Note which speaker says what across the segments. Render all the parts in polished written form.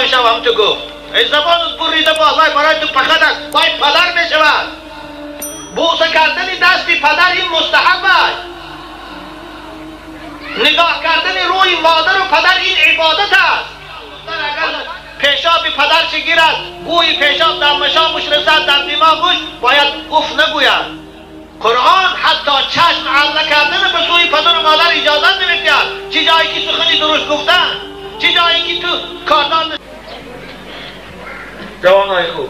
Speaker 1: شو هم تو گفت ای زبانت بریده باز، وای برای تو پخد است، وای پدر میشود. بوسه کردن دست پدر این مستحب است. نگاه کردن روی مادر و پدر این عبادت است. اگر پیشاب پدر چه گیرد، بوی پیشاب در مشامش رسد، در دماغش، باید اف نگوید. قرآن حتی چشم عرضه کردن به سوی پدر و مادر اجازه نمیدهد. چه جایی که سخنی درست گفتن، چه جایی که تو کاردان. جوانای خوب،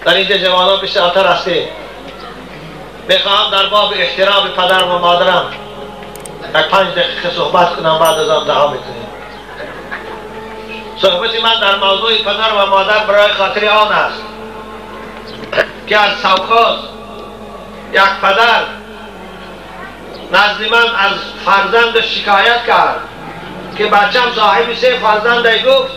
Speaker 1: در اینجا جوانان بیشتر هستید. میخواهم در باب احترام پدر و مادرم یک 5 دقیقه صحبت کنم، بعد از آن دعا میکنیم. صحبت من در موضوع پدر و مادر برای خاطر آن است که از سوخاز یک پدر نزد من از فرزند شکایت کرد که بچم صاحب 3 فرزند گفت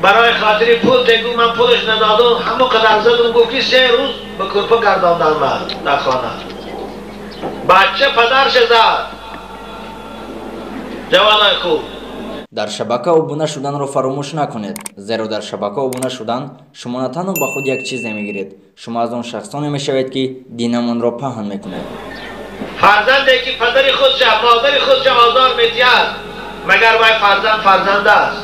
Speaker 1: برای خاطر پول دیگو من پولش ندادم، همون قدر زدم، گفت که 3 روز به کرپه گرداندن من در خانه. بچه پدرش زد. جوانای خوب،
Speaker 2: дар шабака обуна шуданро фаромӯш накунед, зеро дар шабака обуна шудан шумо на танҳо ба худ як чизе мегиред, шумо аз он шахсоне мешавед, ки динамонро паҳн мекунед.
Speaker 1: фарзанде ки падари худша, модари худша озор медиҳад, магар вай фарзанд фарзанд аст?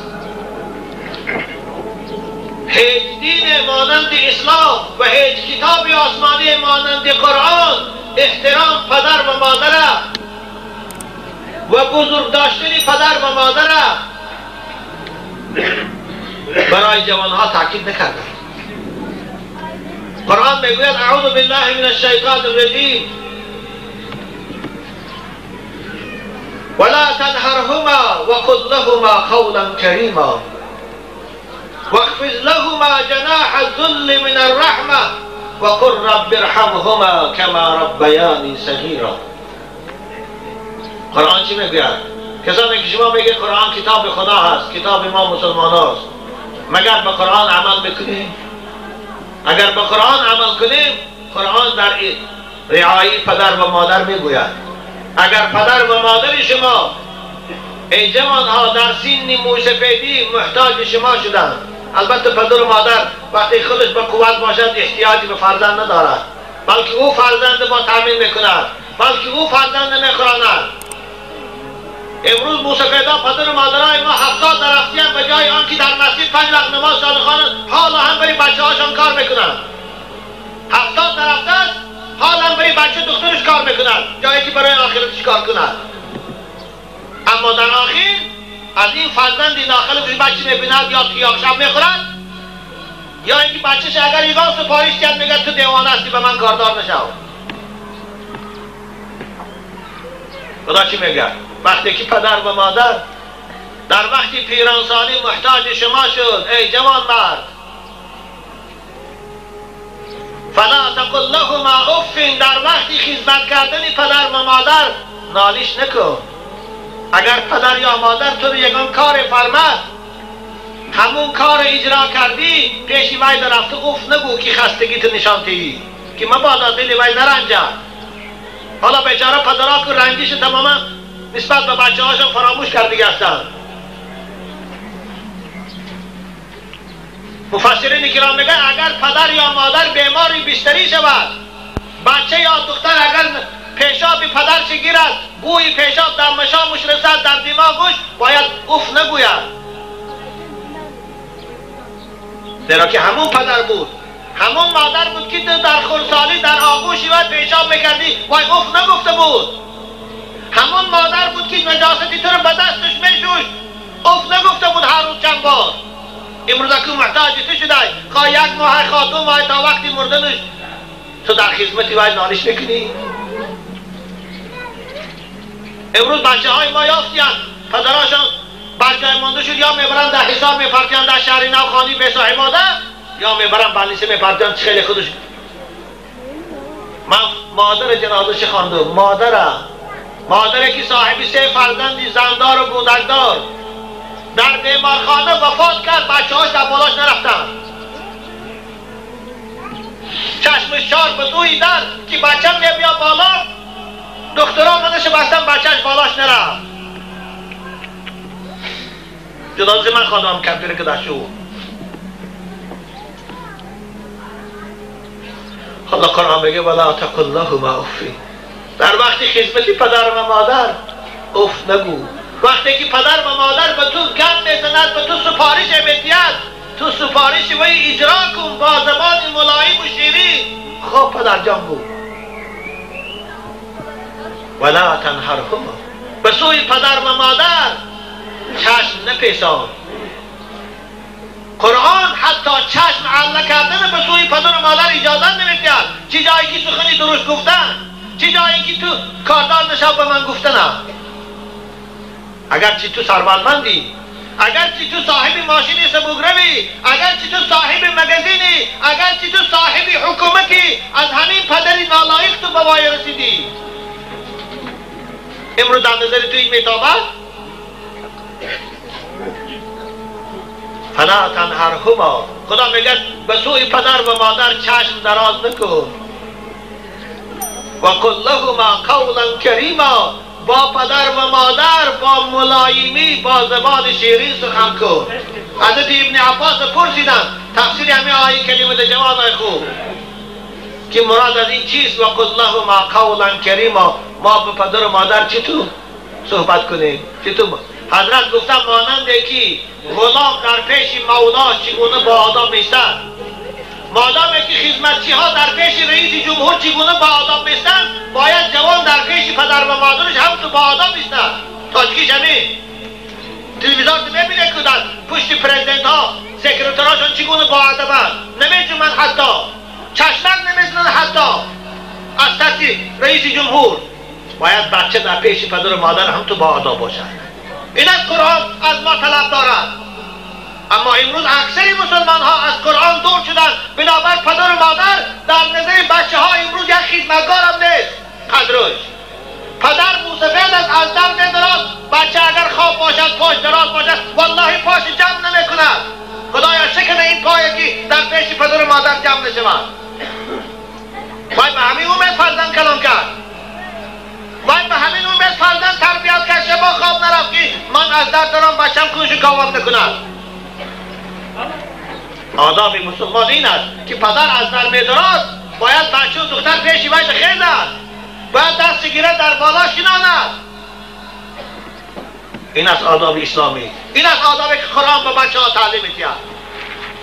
Speaker 1: ҳеҷ дине монанди ислом ва ҳеҷ китоби осмонӣ монанди қуръон эҳтиром падар ва модара و بزرگ داشتن پدر و مادر برای جوانها تاکید نکرده. قرآن میگوید اعوذ بالله من الشیطان الرجیم ولا تنهرهما وقل لهما قولا کریما واخفض لهما جناح الذل من الرحمة وقل رب ارحمهما كما ربیانی صغیرا. قرآن چی میگوید؟ کسانی که شما میگه قرآن کتاب خدا هست، کتاب ما مسلمان هست، مگر به قرآن عمل بکنیم؟ اگر به قرآن عمل کنیم، قرآن در رعایت پدر و مادر میگوید. اگر پدر و مادر شما ای جوانها در سن موسفیدی محتاج شما شدند، البته پدر و مادر وقتی خودش به قوت باشد احتیاجی به فرزند ندارد، بلکه او فرزند با تامین میکند، بلکه او فرزند میخوراند. امروز موسفیدا پدر و مادرای ما 70 درختی هم به جای آنکه در مسجد 5 وقت نماز خوانند، حالا هم برای بچه هاشان کار میکنند. 70 درخت است، حالا هم برای بچه دخترش کار میکنند، جایی که برای آخرتش کار کند. اما در آخر از این فرزند ناخلف بچه میبیند یا تیاق شب میخورد، یا اینکه بچهش اگر یگان سفارش کرد میگه تو دیوانه هستی به من کاردار نشو. خدا چی میگه؟ وقتی که پدر و مادر در وقتی پیرانسالی محتاج شما شد، ای جوان مرد، فلا تقل لهما اف، در وقتی خدمت کردن پدر و مادر نالش نکن. اگر پدر یا مادر تو رو یگان کار فرمد، همون کار اجرا کردی، پیش وی رفته اف نگو که خستگی تو نشان دهی، که مبادا دل وی نرنجد. حالا بیچاره پدرها که رنجش تماما نسبت به بچه هاشون فراموش کرده هستند. مفسرین کرام میگن اگر پدر یا مادر بیماری بستری شود، بچه یا دختر اگر پیشاب پدر چه گیرد، بوی پیشاب در مشامش رسد، در دماغش، باید اف نگوید، زیرا که همون پدر بود، همون مادر بود که در خردسالی در آغوشی و پیشاب میکردی، وای اف نگفته بود. همون مادر بود که نجاستی تو رو به دستش میشوش، اف نگفته بود هر روز چند بار. امروز که محتاج تو شده، خواه 1 ماه خواه 2 ماه تا وقتی مردنش تو در خدمتی وای نالش میکنی. امروز بچه های ما یافتیان پدراشان بر جای مانده شد، یا میبرن در حصار میپرتیان در شهر نو خانی به صاحباده، یا میبرن بلیسه میپرتیان خیلی خودش. من مادر جنازه خواندم، مادرم، مادری که صاحب 3 فرزندی زندار و کودکدار در بیمارخانه وفات کرد، بچه هاش در بالاش نرفتن. چشمش 4 به دوی در که بچه می بیا بالا، دخترها منش بستن بچهش بالاش نرفت. جدا من خواندم کمپیر که داشت او. حالا قرآن میگه ولا تقل لهما اف. در وقتی خدمتی پدر و مادر اف نگو. وقتی که پدر و مادر به تو گم میزند، به تو سفارش میدهد، تو سفارش وی اجرا کن با زبان ملایم و شیرین. خب پدر جان بود. ولا تنهرهما، به سوی پدر و مادر چشم نپیسان. قرآن حتی چشم عله کردن به سوی پدر و مادر اجازه نمیدهد. چه جایی که سخنی درست گفتن، چه جایی که تو کاردار نشب به من گفتن. اگرچه تو ثروتمندی، اگرچه تو صاحب ماشین سبوگروی، اگرچه تو صاحب مگزینی، اگرچه تو صاحب حکومتی، از همین پدری نالایق تو به وای رسیدی. امروز در نظر تو این میتابد؟ فلا تنهرهما. خدا میگه به سوی پدر و مادر چشم دراز نکن. و قل لهما قولا کریما، با پدر و مادر با ملایمی، با زبان شیرین سخن کن. حضرت ابن عباس پرسیدن تفسیر همین آیه کریمه جوان های خوب که مراد از این چیست؟ و قل لهما قولا کریما، ما به پدر و مادر چطور صحبت کنیم؟ چطور؟ حضرت گفتن مانند که غلام در پیش مولا چگونه با آداب میستد، مادامی که خدمتچی ها در پیش رئیس جمهور چگونه با آداب میستند، باید جوان در پیش پدر و مادرش هم تو با آداب میستند. تاجکیش همین تلویزیون میبینه که در پشت پرزیدنت ها سکرتراشون چگونه با ادبند، نمیجومن، حتی چشمک نمیزنن، حتی از ترس رئیس جمهور. باید بچه در پیش پدر و مادر هم تو با آداب باشد. این از قرآن از ما طلب دارد. اما امروز اکثر مسلمان ها از قرآن دور شدند. بنابر پدر و مادر در نظر بچه ها امروز یک خدمتگار هم نیست قدرش. پدر موسفید است، از در ندارد. بچه اگر خواب باشد، پاش دراز باشد، والله پاش جمع نمی کند. خدایا شکن این پای که در پیش پدر و مادر جمع نشود. باید به همین امید فرزند کلام کرد، باید به همین امید فرزند تربیت کرد. شبا خواب نرفت که من از در دارم بچم کنش کاواب نکند. آداب مسلمان این است که پدر از در میدارد، باید بچه و دختر پیش ویش خیزد، باید دست گیره در بالا شناند. این است آداب اسلامی، این است آدابی که قرآن به بچه ها تعلیم میدهد.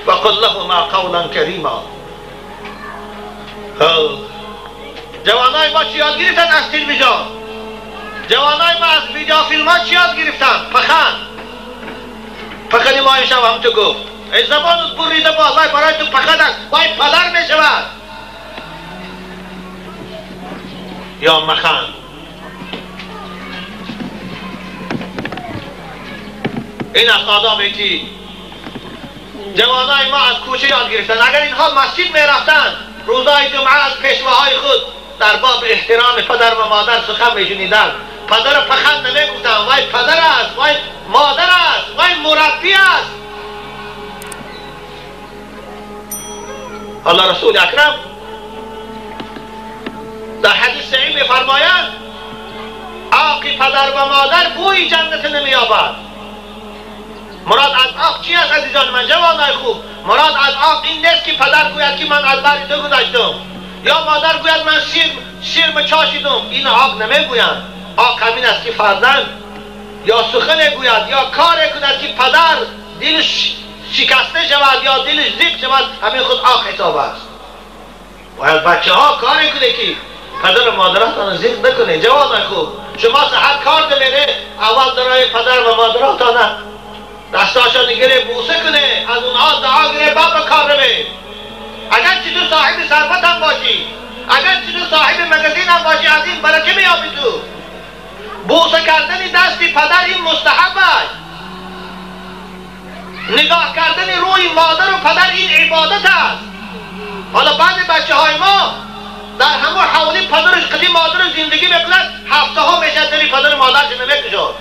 Speaker 1: و قل لهما قولا کریما. جوانای ما چی یاد گرفتن از تلویزیون؟ جوانای ما از ویدیو فیلم ها چی یاد گرفتن؟ پخن پخنی ما امشب هم تو گفت ای زبانت بریده باز، وای برای تو پخن است، وای پدر می شود یا مخن. این از آدابی که جوانای ما از کوچه یاد گرفتن. اگر اینها مسجد می رفتن روزای جمعه از پیشواهای خود در باب احترام پدر و مادر سخن میشنیدن، پدر پخند نمیگفتن، وای پدر است، وای مادر است، وای مربی است. الله رسول اکرم در حدیث صحیح میفرمایند عاق پدر و مادر بوی جنت نمییابد. مراد از عاق چی است عزیزان من، جوانای خوب؟ مراد از عاق این نیست که پدر گوید که من از بر تو گذشتم یا مادر گوید من شیر چاشیدم. این عاق نمیگویند. عاق همین است که فرزند یا سخن گوید یا کار کند که پدر دلش شکسته شود یا دلش ضیق شود، همین خود عاق حساب است. باید بچه ها کاری کنه که پدر و مادراتان ضیق نکنه. جوانای خوب، شما سحر کار دمیره اول درای پدر و مادراتان دستاشان گیره بوسه کنه، از اونها دعا گیره، بعد به کار روه. اگر چی تو صاحب ثروت هم باشی، اگر چی تو صاحب مگزین هم باشی، از این برکه میابی. تو بوسه کردن دستی پدر این مستحب است. نگاه کردن روی مادر و پدر این عبادت است. حالا بعد بچه های ما در همون حوالی پدرش قدیم مادرش زندگی میکنند، هفته ها میشه دلی پدر مادرش نمیکشد.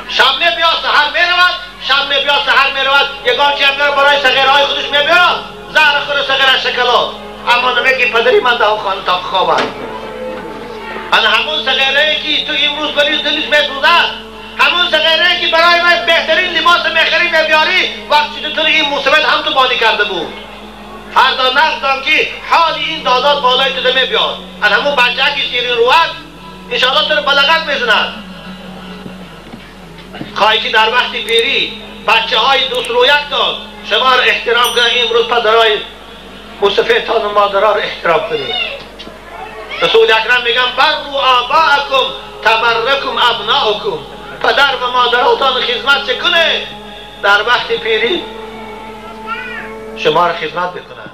Speaker 1: شب میبیاد سحر میرود، شب میبیاد سحر میرود، یگان چی هم برای صغیرهای خودش میبیاد، زهر خور صغیر شکلات. اما نمیگی پدری من در خانه تا خواب است. انا همون صغیره که تو امروز بری دلش میسوزد، همون صغیره که برای من بهترین لباس میخری میبیاری، وقتی تو این موسفید هم تو بانی کرده بود. فردا نقدم که حال این دادات بالای تو میبیاد، از همون بچه که شیرین رود انشاءالله تو رو بلغت میزند. خواهی که در وقت پیری بچه های دوست رویک داد شما رو احترام کنن، امروز پدرای موسفیدتان و مادرها رو احترام کنید. رسول اکرم میگن بروا آباءکم تبرکم ابناءکم، پدر و مادراتان خدمت چه کنه؟ در وقت پیری شما رو خدمت بکنن.